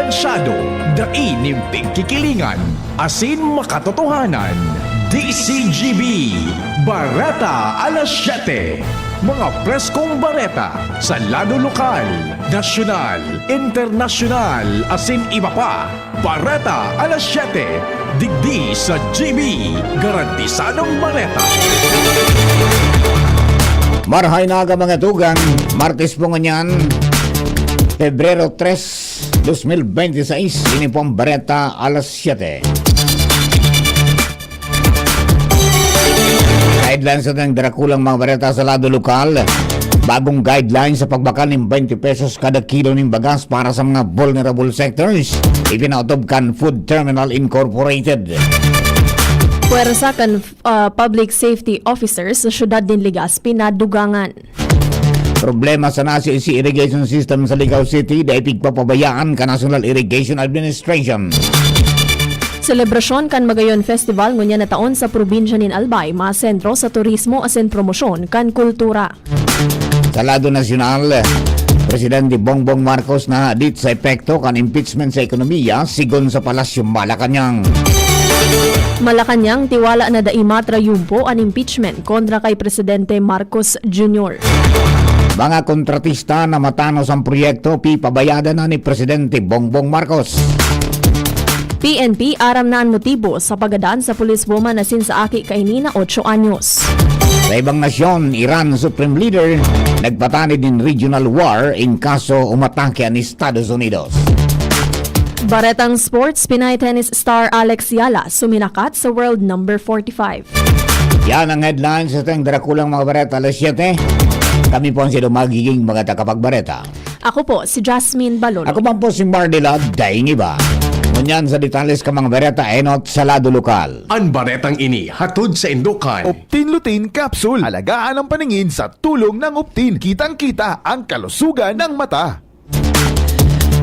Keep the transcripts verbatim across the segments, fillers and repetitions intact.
Masyado, dai nin pigkikilingan, asin makatotohanan. D C G B, Bareta alas siyete. Mga preskong bareta sa lado lokal, nasyonal, internasyonal, asin iba pa. Bareta alas siyete, digdi sa G B, garantisadong bareta. Marhay na aga, mga tugang. Martes po ngunyan, Pebrero tres, dos mil bente seis. Ini po ang Bareta alas siyete. Headlines sa tayong darakulang mga bareta sa lado lokal. Bagong guidelines sa pagbakal nin twenty pesos kada kilo nin bagas para sa mga vulnerable sectors. Ipinaotob kan Food Terminal Incorporated. Puwersa kan, ah, public safety officers sa siyudad nin Legazpi nadugangan. Problema sa nasisi irrigation system sa Ligao City, dai pigpapabayaan kan National Irrigation Administration. Selebrasyon kan Magayon Festival ngunyan na taon sa probinsya nin Albay, masentro sa turismo asin promosyon kan kultura. Sa lado nasyonal, Presidente Bongbong Marcos nahadit sa epekto kan impeachment sa ekonomiya, sigon sa Palasyo Malacañang. Malacañang, tiwala na dai matrayumpo an impeachment kontra kay Presidente Marcos Junior. Mga kontratista na matanos ang proyekto, pipabayadan na ni Presidente Bongbong Marcos. P N P, aram na an motibo sa paggadan sa policewoman asin sa aki kaini na otso anyos. Sa ibang nasyon, Iran Supreme Leader nagpatanid nin regional war in kaso umatake an Estados Unidos. Baretang sports, Pinay tennis star Alex Yala suminakat sa world number forty-five. Yan ang headlines sa tayong darakulang mga bareta alas siyete. Kami po ang sino magiging mga takapagbareta. Ako po si Jasmine Balolo. Ako man po si Mardila Daingiba. Ngunyan sa detalles kan mga bareta enot sa lado lokal. An baretang ini hatod sa indukan. Optin Lutein Capsule. Alagaan ang paningin sa tulong ng Optin. Kitang-kita ang kalusugan ng mata.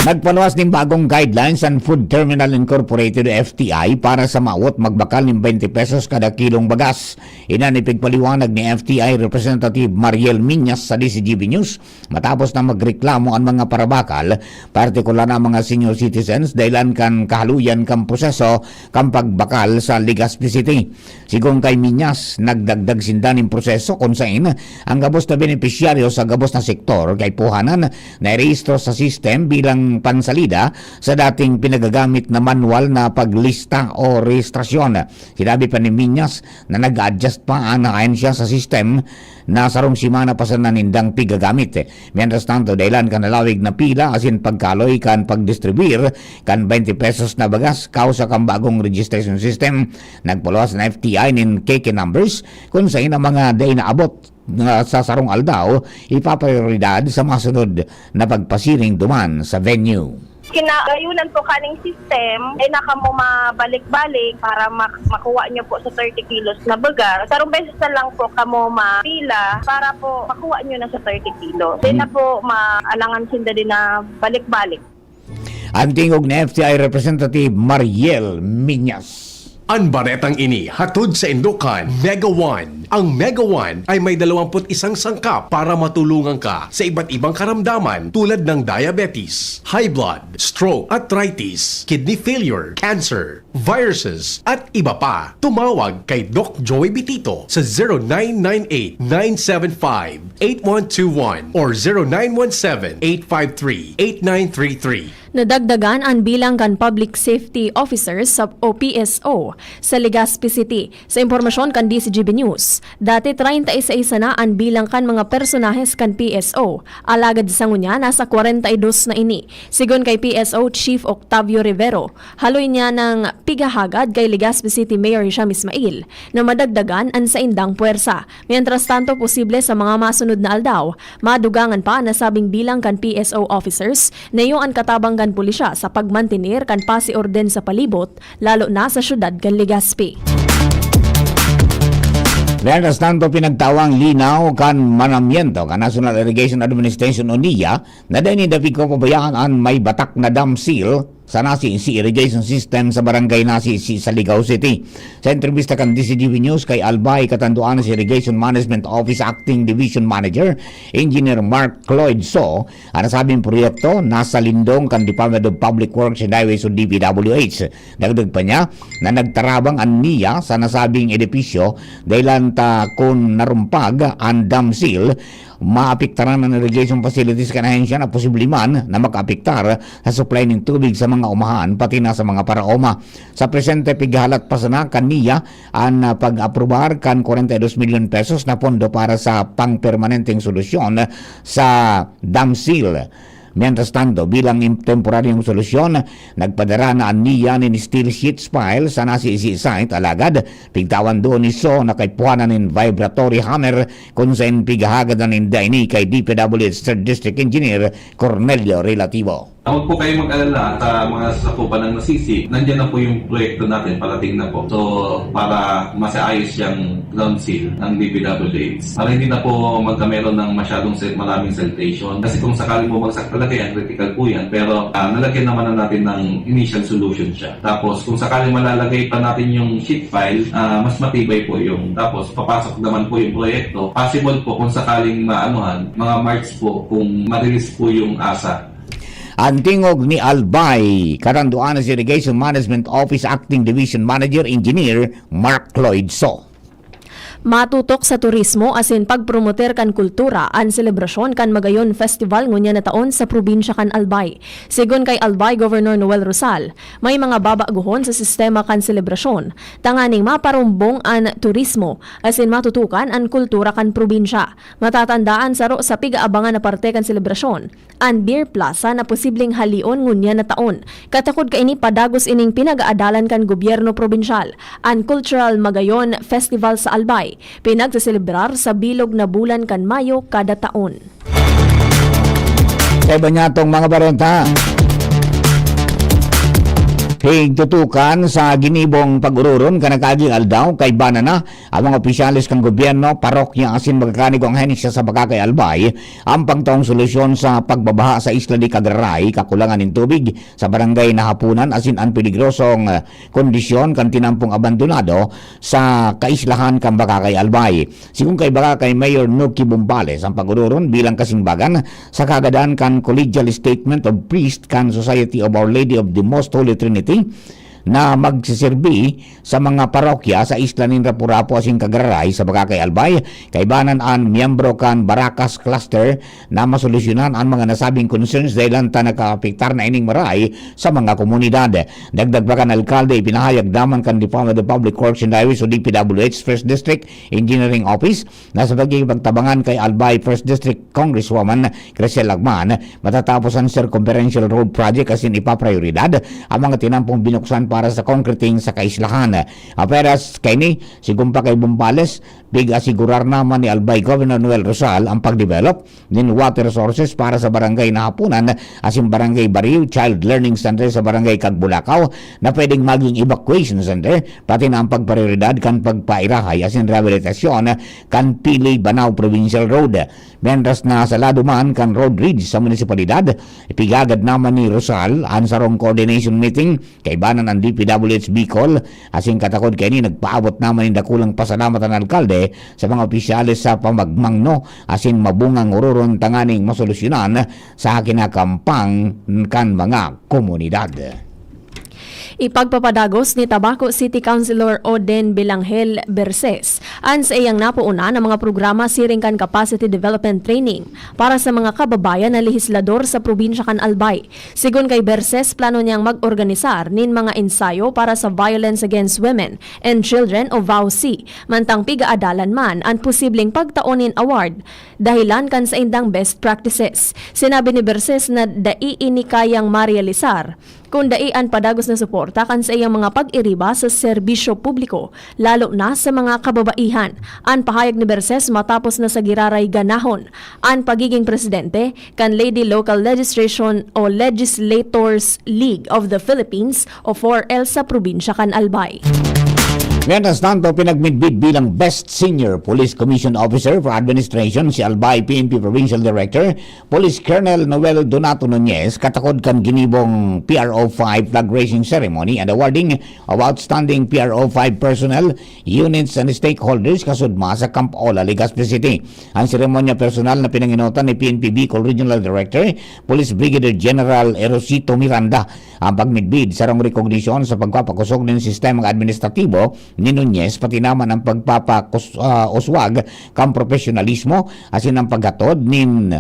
Nagpaluwas nin bagong guidelines an Food Terminal Incorporated o F T I para sa mawot magbakal nin twenty pesos kada kilong bagas. Iyan an ipigpaliwanag ni F T I Representative Mariel Miñas sa D C G B News matapos na magreklamo an mga parabakal, partikular na mga senior citizens, dahelan kan kahaluyan kan proseso kan pagbakal sa Legazpi City. Sigon kay Miñas, nagdagdag sinda nin proseso kun saen ang gabos na benepisyaryo sa gabos na sektor kaipuhan na nairehistro sa system bilang pansalida sa dating pinagagamit na manual na paglista o rehistrasyon. Sinabi pa ni Miñas na nag-a-adjust pa an ahensya sa system na sarong semana pa sana nindang pigagamit. Mientras tanto, dahelan kan halawig na pila asin pagkaaloy kan pagdistribuir kan twenty pesos na bagas kausa kan bagong registration system, nagpaluwas an F T I nin keke numbers kun saen ang mga dai naabot na sa sarong aldaw ipaprioridad sa masunod na pagpasiring duman sa venue. Kinagayunan po kaning system, ay na kamo mabalik-balik para mak-, makuha nyo po sa thirty kilos na bagas. Sarong beses na lang po kamo mapila para po makuha nyo na sa thirty kilos. Then na po, maalangan sinda din na balik-balik. Ang tingog ni F T I Representative Mariel Miñas. An baretang ini hatod sa indukan Mega One. Ang Mega One ay may dalawampu't isang sangkap para matulungan ka sa iba't ibang karamdaman tulad ng diabetes, high blood, stroke, arthritis, kidney failure, cancer, viruses, at iba pa. Tumawag kay Doc Joey Bitito sa zero nine nine eight, nine seven five, eight one two one or zero nine one seven, eight five three, eight nine three three. Nadagdagan an bilang kan public safety officers sa, o P S O, sa Legazpi City. Sa impormasyon kan D C G B News, dati treinta y seis sana an bilang kan mga personahes kan P S O, alagad sa ngunyan nasa kwarenta y dos na ini. Sigon kay P S O Chief Octavio Rivero, haloy niya nang pighahagad kay Legazpi City Mayor Hisham Ismail na madagdagan an saindang puwersa. Mientras tanto, posible sa mga masunod na aldaw, madugangan pa an nasabing bilang kan P S O officers, na iyo an katabang kan pulisya sa pagmantener kan pasi orden sa palibot, lalo na sa siyudad kan Legazpi. Mientras tanto, pinagtawang linaw kan manamiento kan National Irrigation Administration o NIA na dai ninda pigpapabayaan an may batak na dam seal sa Nasisi Irrigation System sa Barangay Nasisi sa Ligao City. Sa entrevista kan D Z G B News kay Albay, katanduan si Irrigation Management Office Acting Division Manager Engineer Mark Cloyd So, ang nasabing proyekto nasa lindong kan Department of Public Works and Highways o D P W H. Dagdag pa niya na nagtarabang an NIA sa nasabing edipisyo dahilan ta kun narumpag an dam seal, maapektaran an irrigation facilities kan ahensya na posible man na makaapektar sa supply nin tubig sa mga umahan pati na sa mga paraoma. Sa presente, pighalat pa sana kan NIA an, ah, pag-aprobar kan kwarenta y dos milyon pesos na pondo para sa pangpermanenteng solusyon sa dam seal. Mientras tanto, bilang im-, temporaryong solusyon, nagpadara na an NIA nin steel sheet pile sa Nasisi site, alagad pigtawan duon ni So na kaipuhanan nin vibratory hammer kun saen pighahagad na ninda ini kay D P W H Third District Engineer Cornelio Relativo. Huwag po kayong mag-alala sa mga sakupan ng Nasisi. Nandiyan na po yung proyekto natin, parating na po. So, para masaayos yung ground seal ng D P W H. Para hindi na po magkameron ng masyadong sel-, maraming siltation. Kasi kung sakali po magsak talaga yan, critical po yan. Pero, ah, nalagyan naman na natin ng initial solution siya. Tapos, kung sakali malalagay pa natin yung sheet pile, ah, mas matibay po yung, tapos papasok naman po yung proyekto. Possible po kung sakaling maanuhan, mga March po, kung ma-release po yung asa. An tingog ni Albay, katanduan na si Irrigation Management Office Acting Division Manager Engineer Mark Lloyd So. Matutok sa turismo asin pagpromoter kan kultura an selebrasyon kan Magayon Festival ngunyan na taon sa probinsya kan Albay. Sigon kay Albay Governor Noel Rosal, may mga babaguhon sa sistema kan selebrasyon tanganing maparumbong an turismo asin matutukan an kultura kan probinsya. Matatandaan, saro sa pig-aabangan na parte kan selebrasyon, an Beer Plaza na posibleng halion ngunyan na taon. Katakod kaini, padagos ining pinag-aadalan kan gobyerno probinsyal, an Cultural Magayon Festival sa Albay, pinagseselebrar sa bilog na bulan kan Mayo kada taon. Sa iba niyatong mga bareta, higtutukan sa ginibong pag-ururon kan nakaaging aldaw, kaibanan na ang mga opisyales kan gobyerno, parokya asin magkakanigong ahensya sa Bagakay Albay, ang pagtaong solusyon sa pagbabaha sa Isla de Cagraray, kakulangan nin tubig sa Barangay Nahapunan asin an peligrosong, eh, kondisyon kan tinampong abandonado sa kaislahan kan Bagakay Albay. Sigon kay Bagakay Mayor Nuki Bumbales, ang pag-ururon bilang kasimbagan sa kagadan kan Collegial Statement of Priest kan Society of Our Lady of the Most Holy Trinity, na magsiserbi sa mga parokya sa isla nin Rapu-Rapu asin Cagraray sa Bagakay Albay, kaibanan an miyembro kan Baracas Cluster na masolusyonan an mga nasabing concerns dahil ta nakaapektar na ining maray sa mga komunidad. Dagdag pa kan alkalde, ipinahayag naman kan Department of Public Works and Highways o D P W H First District Engineering Office na sa pagkikipagtabangan kay Albay First District Congresswoman Graciela Lagman, matatapos an circumferential road project asin ipaprioridad ang mga tinampong binuksan para sa concreting sa kaislahan. Aperas kaini, sigon pa kay Bumbales, pig-asigurar naman ni Albay Governor Noel Rosal ang pagdevelop nin water resources para sa Barangay Nahapunan asin Barangay Bariw, Child Learning Center sa Barangay Cagbulacao na pwedeng maging evacuation center, pati na ang pagprioridad kan pagpairahay asin rehabilitasyon kan Pili-Banao Provincial Road. Mientras na sa lado man kan Road Ridge sa munisipalidad, ipigagad naman ni Rosal an sarong coordination meeting kaibanan an D P W H Bicol, asin katakod kaini nagpaabot naman nin dakulang pasalamat an alkalde sa mga opisyales sa pamagmangno asin mabungang ururon tanganing masolusyonan sa kinakampang kan mga komunidad. Ipagpapadagos ni Tabaco City Councilor Oden Belangel Berses an saiyang napoon na mga programa siring kan capacity development training para sa mga kababayan na lehislador sa probinsya kan Albay. Sigon kay Berses, plano niyang mag-organisar nin mga ensayo para sa Violence Against Women and Children o VAWC, mantang pigaadalan man an posibleng pagtao nin award dahilan kan saindang best practices. Sinabi ni Berses na dai ini kayang marealisar kun dai an padagos na suporta kan saiyang mga pag-iriba sa serbisyo publiko, lalo na sa mga kababaihan. An pahayag ni Berses matapos na sa giraray ganahon an pagiging presidente kan Lady Local Legislation o Legislators League of the Philippines o four L sa probinsya kan Albay. Mientras tanto, pinagmidbid bilang Best Senior Police Commission Officer for Administration si Albay P N P Provincial Director, Police Colonel Noel Donato Nunez, katakod kan ginibong P R O five flag raising ceremony and awarding of outstanding P R O five personnel, units and stakeholders kasudma sa Camp Ola, Legazpi City. Ang seremonya personal na pinanginotan ni P N P Bicol Regional Director, Police Brigadier General Erosito Miranda. Ang pagmidbid sarong rekognisyon sa pagpapakosog nin sistemang administratibo ni Nunez, pati naman ang pagpapakus-, ah, uswag kan propesyonalismo asin ang paghatod nin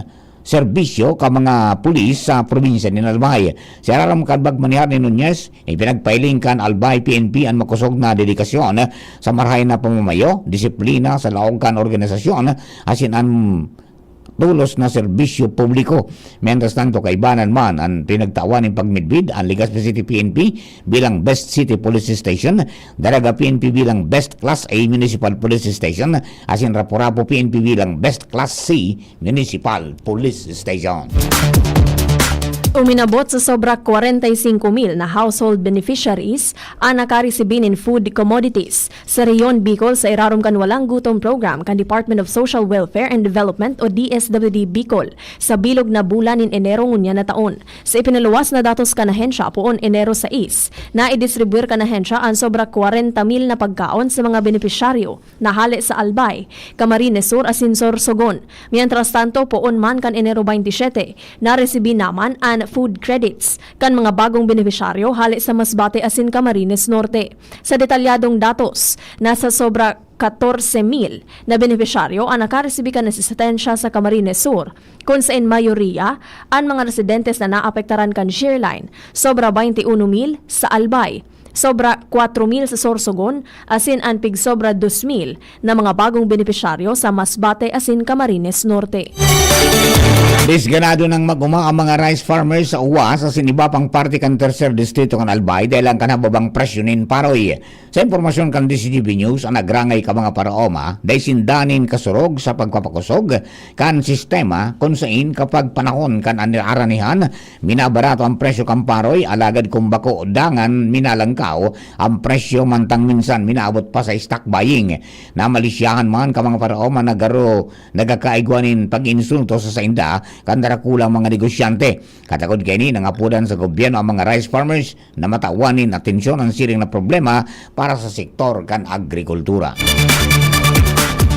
serbisyo kan mga pulis sa probinsya nin Albay. Sa irarom kan pagmanihar ni Nunez, ipinagpahiling kan Albay P N P an makosog na dedikasyon sa marahay na pamamayo, disiplina sa laog kan organisasyon, asin an tolos na serbisyo publiko. Mientras tanto, kaibanan man an pinagtawan nin pagmidbid an Legazpi City P N P bilang Best City Police Station, Daraga P N P bilang Best Class A Municipal Police Station, asin Rapu-Rapu P N P bilang Best Class C Municipal Police Station. Uminabot sa sobra kwarenta y singko mil na household beneficiaries an nakaresibi nin food commodities sa Rehiyon Bicol sa irarom kan Walang Gutom Program kan Department of Social Welfare and Development o D S W D Bicol sa bilog na bulan nin Enero ngunyan na taon. Sa ipinaluwas na datos kan ahensya, poon Enero sais, naidistribuyar kan ahensya an sobra kwarenta mil na pagkaon sa mga benepisyaryo na hale sa Albay, Camarines Sur asin Sorsogon. Mientras tanto, poon man kan Enero baynte siyete, naresibi naman an food credits kan mga bagong benepisyaryo hale sa Masbate asin Camarines Norte. Sa detalyadong datos, nasa sobra katorse mil na benepisyaryo an nakaresibi kan asistensya sa Camarines Sur, kun saen mayoriya an mga residentes na naapektaran kan shear line, sobra baynte uno mil sa Albay, sobra kwatro mil sa Sorsogon, asin an pigsobra dos mil na mga bagong benepisyaryo sa Masbate asin Camarines Norte. Disganado nang mag-uma ang mga rice farmers sa Uwas asin iba pang parte kan Tercer Distrito kan Albay dahil lang kan hababang presyo nin paroy. Sa impormasyon kan D Z G B News, an nagrangay ka mga paraoma, dai sinda nin kasurog sa pagpapakosog kan sistema kun sain kapag panahon kan ani-, aranihan, minabarato ang presyo kan paroy, alagad kun bako dangan minalangkaw ang presyo mantang minsan minaabot pa sa stock buying. Namalisyahan man ka mga paraoma na garo nagakaigwa nin pag-insulto sa sainda kan darakula mga negosyante. Katakod kaini, nangapodan sa gobyerno ang mga rice farmers na matawan nin atensyon an siring na problema para sa sektor kan agrikultura.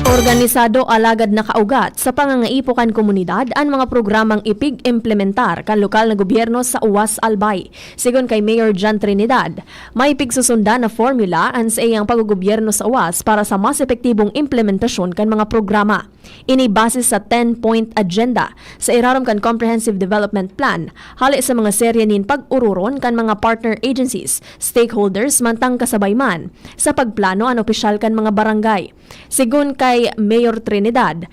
Organisado alagad nakaugat sa pangangaipo kan komunidad an mga programang ipig-implementar kan lokal na gobyerno sa Uwas Albay. Sigon kay Mayor John Trinidad, may pigsusundan na formula an saiyang paggogobyerno sa Uwas para sa mas epektibong implementasyon kan mga programa. Ini base sa ten-point agenda sa irarom kan Comprehensive Development Plan, hale sa mga serye nin pag-ororon kan mga partner agencies, stakeholders, mantang kasabay man sa pagplano an opisyal kan mga barangay. Sigon kay Mayor Trinidad,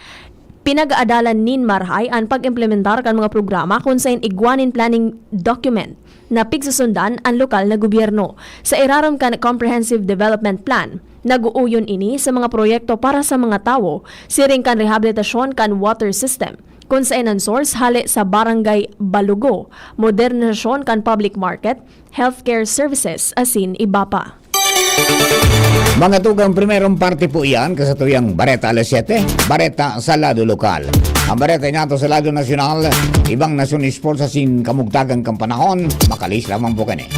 pinag-aadalan nin marahay an pag-implementar kan mga programa kun saen igwa nin planning document na pigsusundan an lokal na gobyerno. Sa irarom kan Comprehensive Development Plan, nag-uuyon ini sa mga proyekto para sa mga tawo, siring kan rehabilitasyon kan water system, kun saen an source hale sa Barangay Balugo, modernisasyon kan public market, healthcare services, asin iba pa. Mga tugang, primerong parte po iyan, kasatuyang Bareta Alas Siyete, Bareta sa Lado Lokal. Ang bareta nato sa Lado Nasyonal, ibang nasyon sports asin kamugtagan kan panahon, makalis lamang po kani.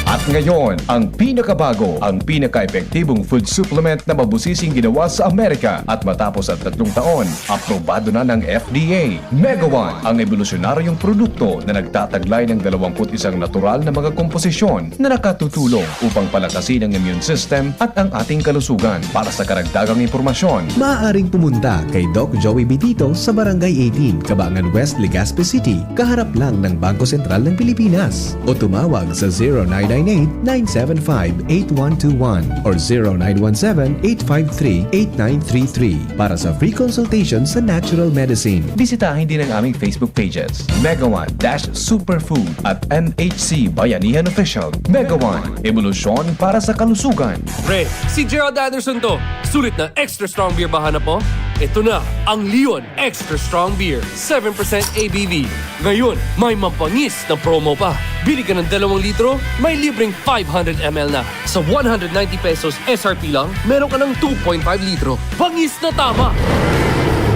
At ngayon, ang pinakabago, ang pinaka-epektibong food supplement na mabusising ginawa sa Amerika. At matapos ang tatlong taon, aprobado na ng F D A. Mega One, ang ebolusyonaryong produkto na nagtataglay ng dalawampu't isang natural na mga komposisyon na nakatutulong upang palakasin ang immune system at ang ating kalusugan. Para sa karagdagang impormasyon, maaaring pumunta kay Doc Joey Bitito sa Barangay eighteen, Kabangan West, Legazpi City, kaharap lang ng Bangko Sentral ng Pilipinas. O tumawag sa zero nine nine eight, nine seven five, eight one two one or zero nine one seven, eight five three, eight nine three three para sa free consultation sa natural medicine. Bisitahin din ang aming Facebook pages, Mega One dash Superfood at N H C Bayanihan Official. Mega One, ebolusyon para sa kalusugan. Pre, si Gerald Anderson to. Sulit na extra strong beer ba hanap mo? Ito na ang Leon Extra Strong Beer, seven percent A B V. Ngayon, may mabangis na promo pa. Bili ka ng dalawang litro, may libreng five hundred M L na. Sa one hundred ninety pesos S R P lang, meron ka ng two point five litro. Bangis na tama!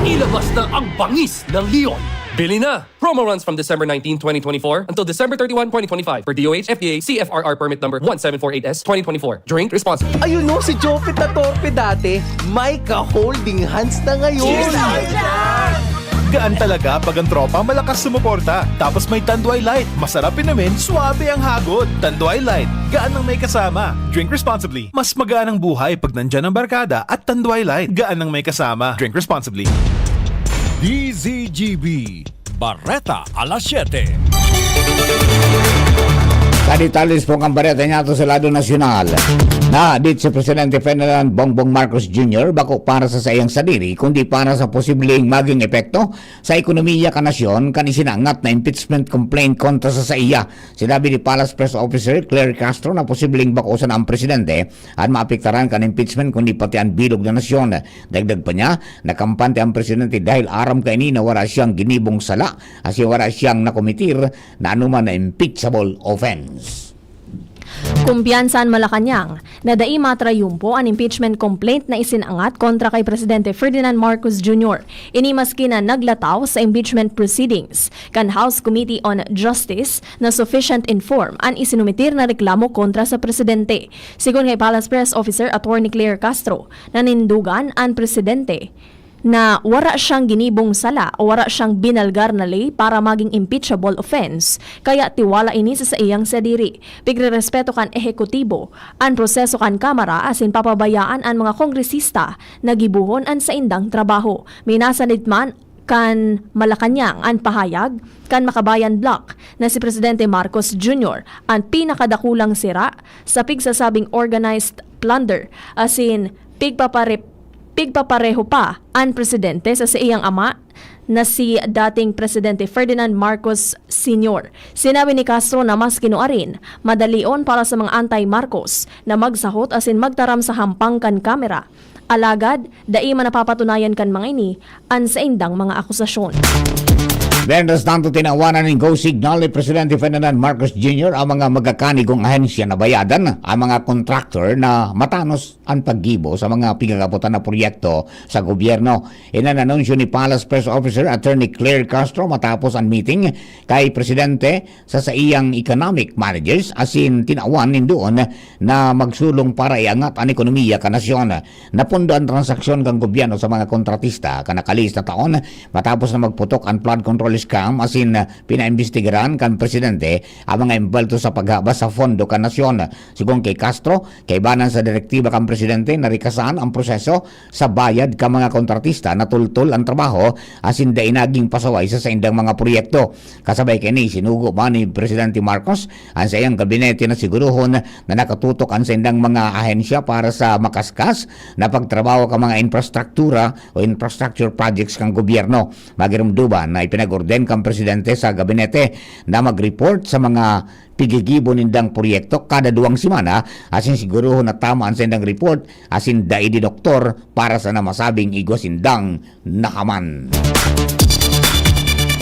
Ilabas na ang bangis ng Leon. Bili na! Promo runs from December nineteen, twenty twenty-four until December thirty-one, twenty twenty-five for D O H, F D A, C F R R permit number one seven four eight S twenty twenty-four. Drink responsibly. Ayun no, si Jopit na torpe dati, may ka-holding hands na ngayon. Gaan talaga pag ang tropa malakas sumuporta. Tapos may Tanduay Light. Masarap inumin, swabe ang hagod. Tanduay Light. Gaan ng may kasama. Drink responsibly. Mas magaan ang buhay pag nandyan ang barkada at Tanduay Light. Gaan ng may kasama. Drink responsibly. D Z G B. Bareta alas siyete. Sa detalles po kan bareta niyato sa lado nasyonal, nadit si Presidente Ferdinand Bongbong Marcos Junior bako para sa saiyang sadiri, kundi para sa posibleng maging epekto sa ekonomiya kan nasyon kan isinangat na impeachment complaint kontra sa saiya. Sinabi ni Palace Press Officer Claire Castro na posibleng bako sana ang presidente an maapektaran kan impeachment, kundi pati an bilog na nasyon. Dagdag pa niya, nakampante ang presidente dahil aram kaini na wala siyang ginibong sala, asin wala siyang nakomitir na anoman na impeachable offense. Kumpiyansa an Malacañang na dai matrayumpo an impeachment complaint na isinangat kontra kay Presidente Ferdinand Marcos Junior. Ini maski na naglataw sa impeachment proceedings kan House Committee on Justice na sufficient in form an isinumitir na reklamo kontra sa presidente. Sigon kay Palace Press Officer Attorney Claire Castro, nanindugan an presidente na wara siyang ginibong sala o wara siyang binalgar na ley para maging impeachable offense, kaya tiwala ini sa saiyang sadiri. Pigrerespeto kan ehekutibo an proseso kan Kamara asin papabayaan an mga kongresista na gibohon an saindang trabaho. Minasanit man kan Malacañang an pahayag kan Makabayan Bloc na si Presidente Marcos Junior an pinakadakulang sira sa pigsasabing organized plunder asin pigpapare-, pigpapareho pa an presidente sa saiyang ama na si dating Presidente Ferdinand Marcos Senior. Sinabi ni Castro na mas kinuarin, madalion para sa mga anti-Marcos na magsahot asin magtaram sa hampang kan kamera. Alagad, dai man napapatunayan kan mga ini an saindang mga akusasyon. Mientras tanto, tinawanan nin go signal ni Presidente Ferdinand Marcos Junior ang mga magkakanigong ahensya na bayadan, ang mga kontraktor na matanos an paggibo sa mga pigagapotan na proyekto sa gobyerno. Iyan an anunsyo ni Palace Press Officer Attorney Claire Castro matapos an meeting kay Presidente sa saiyang economic managers asin tinawan nin duon na magsulong para iangat an ekonomiya kan nasyon. Napondo an transaksyon kan gobyerno sa mga kontratista kan nakalihis na taon matapos na magputok an flood control scam asin pinaimbestigaran kan presidente ang mga embwelto sa paghabas sa pondo kan nasyon. Sigon kay Castro, kaibanan sa direktiba kan presidente na rekasahan ang proseso sa bayad kan mga kontratista na tultol an trabaho asin dai naging pasaway sa saindang mga proyekto. Kasabay kaini, sinugo man ni Presidente Marcos an saiyang gabinete na sigurohon na nakatutok an saindang mga ahensya para sa makaskas na pagtrabaho kan mga infrastruktura o infrastructure projects kan gobyerno. Magirumduman na ipinag-orden kan presidente sa gabinete na mag-report sa mga pigigibo nindang proyekto kada duwang semana asin sigurohon na tama an saindang report asin dai dinoktor para sa namasabing igwa sindang nahaman.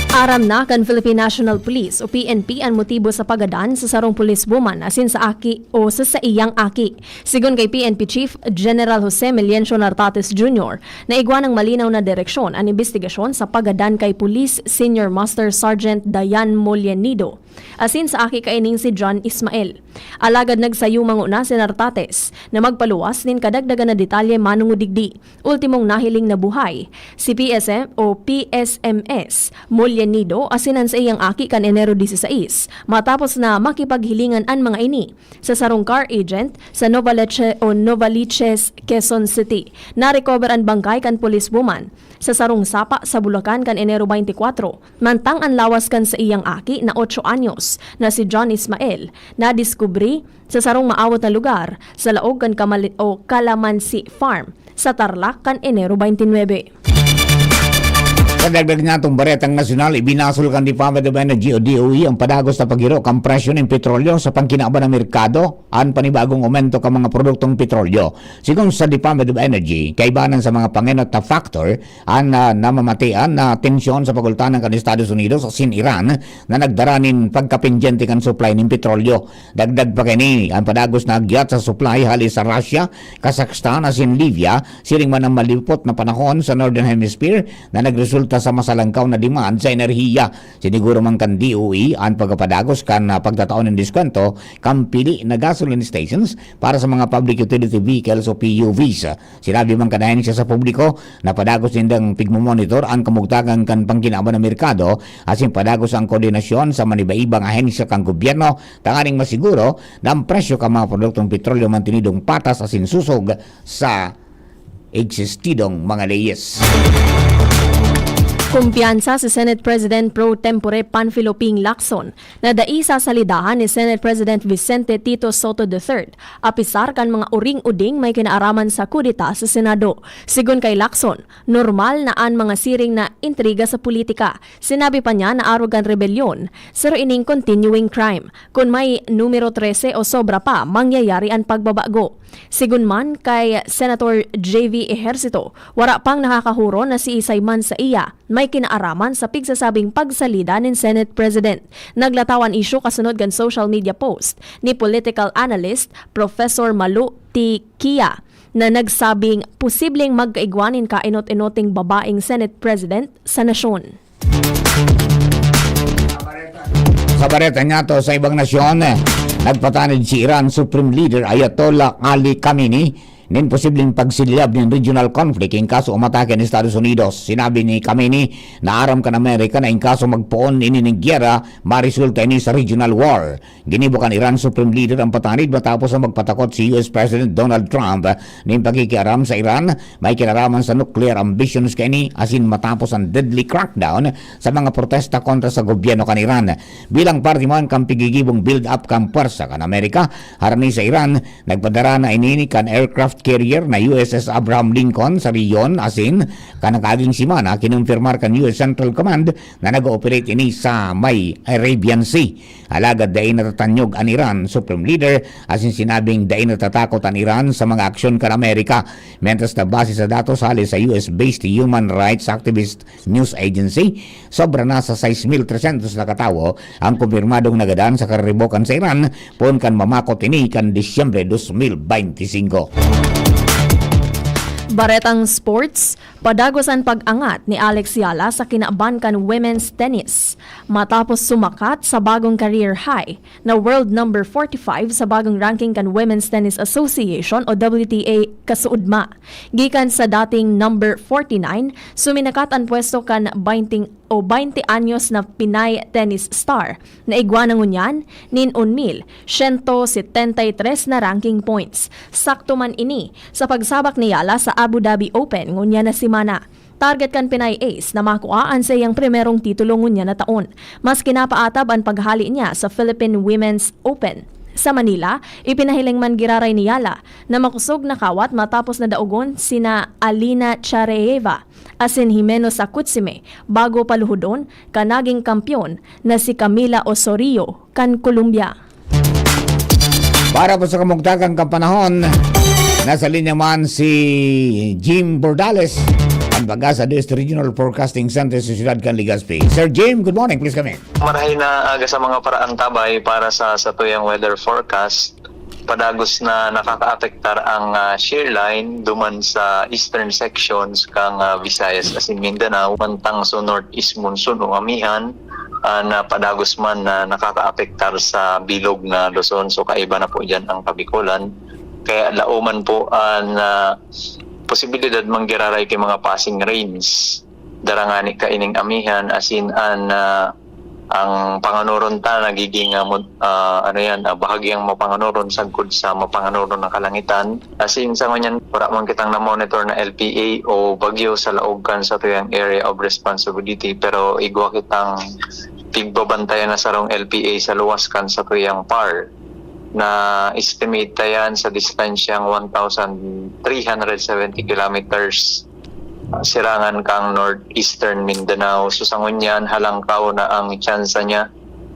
Aram na kan Philippine National Police o P N P an motibo sa paggadan sa sarong policewoman asin sa aki o sa saiyang aki. Sigon kay P N P Chief General Jose Meliencio Nartates Junior, naigwa nang malinaw na direksyon an imbestigasyon sa paggadan kay Police Senior Master Sergeant Dayan Molienido asin sa aki kaining si John Ismael. Alagad nagsayumanguna si Nartates na magpaluwas nin kadagdagan na detalye manongod digdi. Ultimong nahiling na buhay si P S M o P S M S Molienido asin an saiyang aki kan Enero dieciséis, matapos na makipaghilingan an mga ini sa sarong car agent sa Novaliches o Novaliches, Quezon City. Na-recover an bangkay kan policewoman sa sarong sapa sa Bulacan kan Enero twenty-four, mantang an lawas kan saiyang aki na otso anyos na si John Ismael nadiskubre sa sarong maawot na lugar sa laog kan Kamali-, o Calamansi Farm sa Tarlac kan Enero twenty-nine. Sa dagdag niya itong baretang nasyonal, ibinasol kan Department of Energy o D O E ang padagos na paghiro kan presyo nin petrolyo sa pangkinaban ng merkado, an panibagong aumento kan mga produktong petrolyo. Sigon sa Department of Energy, kaibanan sa mga pangenot na factor, an, ah, namamatian na tensyon sa pagultanan kan Estados Unidos asin Iran na nagdara nin pagkapendyente kan supply nin petrolyo. Dagdag pa kaini, an padagos na agyat sa supply hali sa Russia, Kazakhstan asin Libya, siring man ang malipot na panahon sa Northern Hemisphere na nagresulta sa masalangkaw na demand sa enerhiya. Siniguro man kan D O E an pagkapadagos kan, ah, pagtatao nin diskwento kan pili na gasoline stations para sa mga public utility vehicles o P U Vs. Sinabi man kan ahensya sa publiko na padagos nindang pigmomonitor an kamugtakan kan pangkinaban na merkado asin padagos ang koordinasyon sa maniba-ibang ahensya kan gobyerno tanganing masiguro na ang presyo kan mga produktong petrolyo mantinidong patas asin susog sa existidong mga leyes. Kumpiyansa si Senate President pro tempore Panfilo Ping Lacson na dai sasalidahan ni Senate President Vicente Tito Sotto the third, apisar kan mga uring-uding may kinaaraman sa kudeta sa Senado. Sigon kay Lacson, normal na an mga siring na intriga sa politika. Sinabi pa niya na arog kan rebelyon, saro ining continuing crime. Kun may numero trese o sobra pa, mangyayari an pagbabago. Sigon man kay Senator J V Ejercito, wara pang nakakahuron na siisay man saiya may kinaaraman sa pigsasabing pagsalida nin Senate President. Naglataw an isyu kasunod kan social media post ni political analyst Professor Malu Tikia na nagsabing posibleng magkaigwa nin kainot-inoting babaeng Senate President sa nasyon. Sa bareta niya to, sa ibang nasyon, nagpatanid si Iran Supreme Leader Ayatollah Ali Khamenei nin posibleng pagsilyab nin regional conflict in kaso umatake an Estados Unidos. Sinabi ni Khamenei na aram kan Amerika na in kaso magpoon ini nin giyera, maresulta ini sa regional war. Ginibo kan Iran Supreme Leader ang patanid matapos na magpatakot si U S President Donald Trump nin pakikiaram sa Iran may kinaraman sa nuclear ambitions kaini asin matapos ang deadly crackdown sa mga protesta kontra sa gobyerno kan Iran. Bilang parte man kan pigigibong build-up kan pwersa kan Amerika harani sa Iran, nagpadara na ini kan aircraft carrier na U S S Abraham Lincoln sa rehiyon asin kan nakaaging semana kinumpirmar kan U S Central Command na nag-ooperate ini sa may Arabian Sea. Alagad dai natatanyog an Iran Supreme Leader asin sinabing dai natatakot an Iran sa mga aksyon kan Amerika. Mientras na base sa datos hali sa U S-based human rights activist news agency, sobra na sa sais mil tresyentos na katawo ang kumpirmadong nagadan sa kariribokan sa Iran poon kan mamakot ini kan Disyembre dos mil beinti singko. Baretang sports, padagos an pag-angat ni Alex Yala sa kinaban kan women's tennis, matapos sumakat sa bagong career high na world number forty-five sa bagong ranking kan Women's Tennis Association o W T A kasuodma. Gikan sa dating number forty-nine, suminakat an pwesto kan bainting o baynte anyos na Pinay tennis star na igwa na ngunyan nin un mil siyento setenta y tres na ranking points. Sakto man ini sa pagsabak ni Yala sa Abu Dhabi Open ngunyan na semana. Target kan Pinay Ace na makua an saiyang primerong titulo ngunyan na taon, maski napaatab an paghali niya sa Philippine Women's Open. Sa Manila, ipinahiling man giraray ni Yala na makosog na kawat matapos na daogon sina Alina Chareyeva asin Jimeno Sakutsime bago paluhodon kan naging kampeon na si Camila Osorio kan Colombia. Para po sa kamugtakan kan panahon, nasa linya man si Jim Bordales, ang Pag-asa District Regional Forecasting Center sa siyudad kan Legazpi. Sir Jim, good morning. Please come in. Marahay na aga sa mga paraantabay para sa satuyang weather forecast. Padagos na nakakaapektar ang, ah, shear line duman sa eastern sections kan, ah, Visayas asin Mindanao, mantang sa northeast monsoon o amihan, ah, na padagos man na nakakaapektar sa bilog na Luzon. So, kaiba na po diyan ang Kabikolan. Kaya laoman po ang, ah, posibilidad manggiraray kay mga passing rains. Dara ngani kaining amihan, asin an, ah, ang panganoron ta nagiging, ah, mod-, ah, ano yan, ah, bahagyang mapanganoron sagkod sa mapanganoron na kalangitan. Asin sa ngunyan, wala man kitang na-monitor na L P A o bagyo sa laog kan satuyang area of responsibility, pero igwa kitang pigbabantayan na sarong L P A sa luwas kan satuyang par na estimate ta yan sa distansyang one thousand three hundred seventy kilometers. sirangan kang northeastern Mindanao. So, sa ngunyan, halangkaw na ang tsansa niya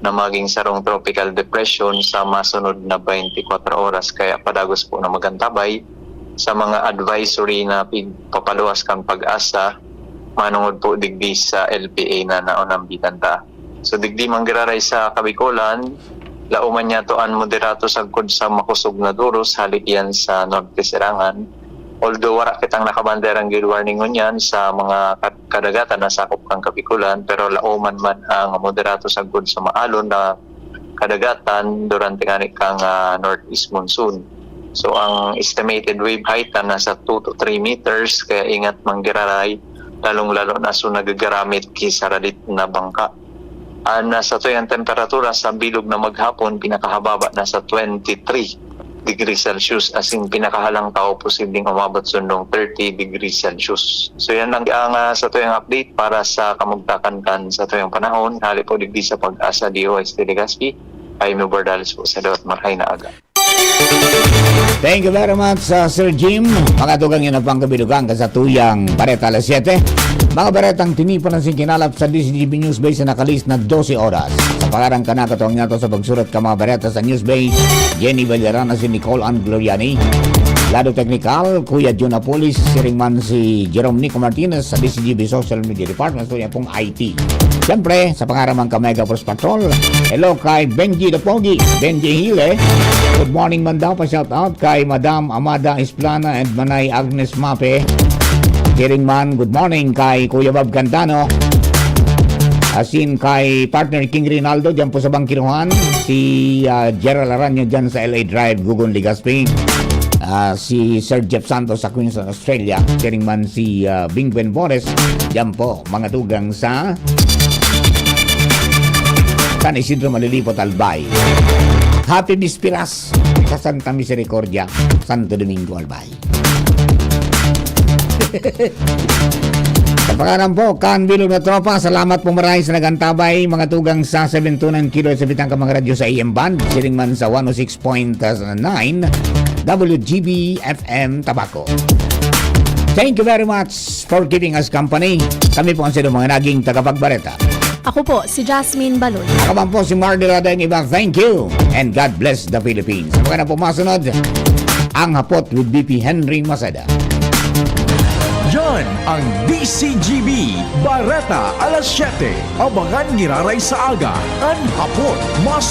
na maging sarong tropical depression sa masunod na twenty-four oras. Kaya padagos po na magantabay sa mga advisory na pigpapaluwas kan PAGASA manungod po digdi sa L P A na naunambitan ta. So, digdi manggiraray sa Kabikolan, lauman niya to an moderato sagkod sa makosog na duros, hali iyan sa norte sirangan. Although wara kitang nakabanderang gale warning ngunyan sa mga ka-, kadagatan na sakop kan Kabikolan, pero lauman man ang moderato sagkod sa maalon na kadagatan durante ngani kang, ah, northeast monsoon. So, ang estimated wave height na nasa two to three meters, kaya ingat manggiraray, lalong-lalo na so nagagaramit ki saralit na bangka. Ang nasa tuyang temperatura sa bilog na maghapon, pinakahababa na sa twenty-three degrees Celsius, as in, pinakahalangkaw posibleng umabot sundong thirty degrees Celsius. So, yan lang ang, ah, sa tuyang update para sa kamugtakan kan sa tuyang panahon. Hali po digdi sa PAGASA D O S T Legazpi, ay Bordales po sa dawat marhay na aga. Thank you very much, uh, Sir Jim. Mga tugang, yan ang pangkabilugan ka sa tuyang Bareta Alas Siyete. Mga baretang tinipan na singkinalap sa D C G B News Base na nakalis na dose oras. Sa pangaran ka na, katuwang niya to sa pagsurat ka mga bareta sa News Base, Jenny Valderana, si Nicole Ann Gloriani. Lado teknikal, Kuya Jun Apulis, siring man si Jerome Nico Martinez sa D C G B Social Media Department, so yan pong I T. Siyempre, sa pangaran man ka Mega Force Patrol, hello kay Benji the Pogi, Benji Hile. Good morning man daw, pa-shout out kay Madam Amada Esplana and Manay Agnes Mape. Siring man, good morning kay Kuya Bob Cantano. Asin kay partner King Rinaldo, dyan po sa Bangkiruhan. Si, ah, Gerald Aranyo dyan sa L A Drive, Gugon, Legazpi. Ah, si Sir Jeff Santos sa Queensland, Australia. Siring man si, ah, Bing Benbores, dyan po, mga tugang sa San Isidro Malilipot, Albay. Happy Bisperas sa Santa Misericordia, Santo Domingo, Albay. Sa pangalan po kan bilog na tropa, salamat po maray sa nagantabay, mga tugang sa seven two nine kilohertz sa bitang ka mga radyo sa A M band, siring man sa one oh six point nine W G B F M Tabaco. Thank you very much for giving us company. Kami po ang sa mga naging tagapagbareta. Ako po, si Jasmine Balon. Ako man po si Mardy Ladeng Iba. Thank you and God bless the Philippines. Sa mga na po masunod, ang hapot with B P Henry Maceda. Yan ang D C G B Bareta Alas Siyete. Abangan ngiraray sa aga, an hapot mas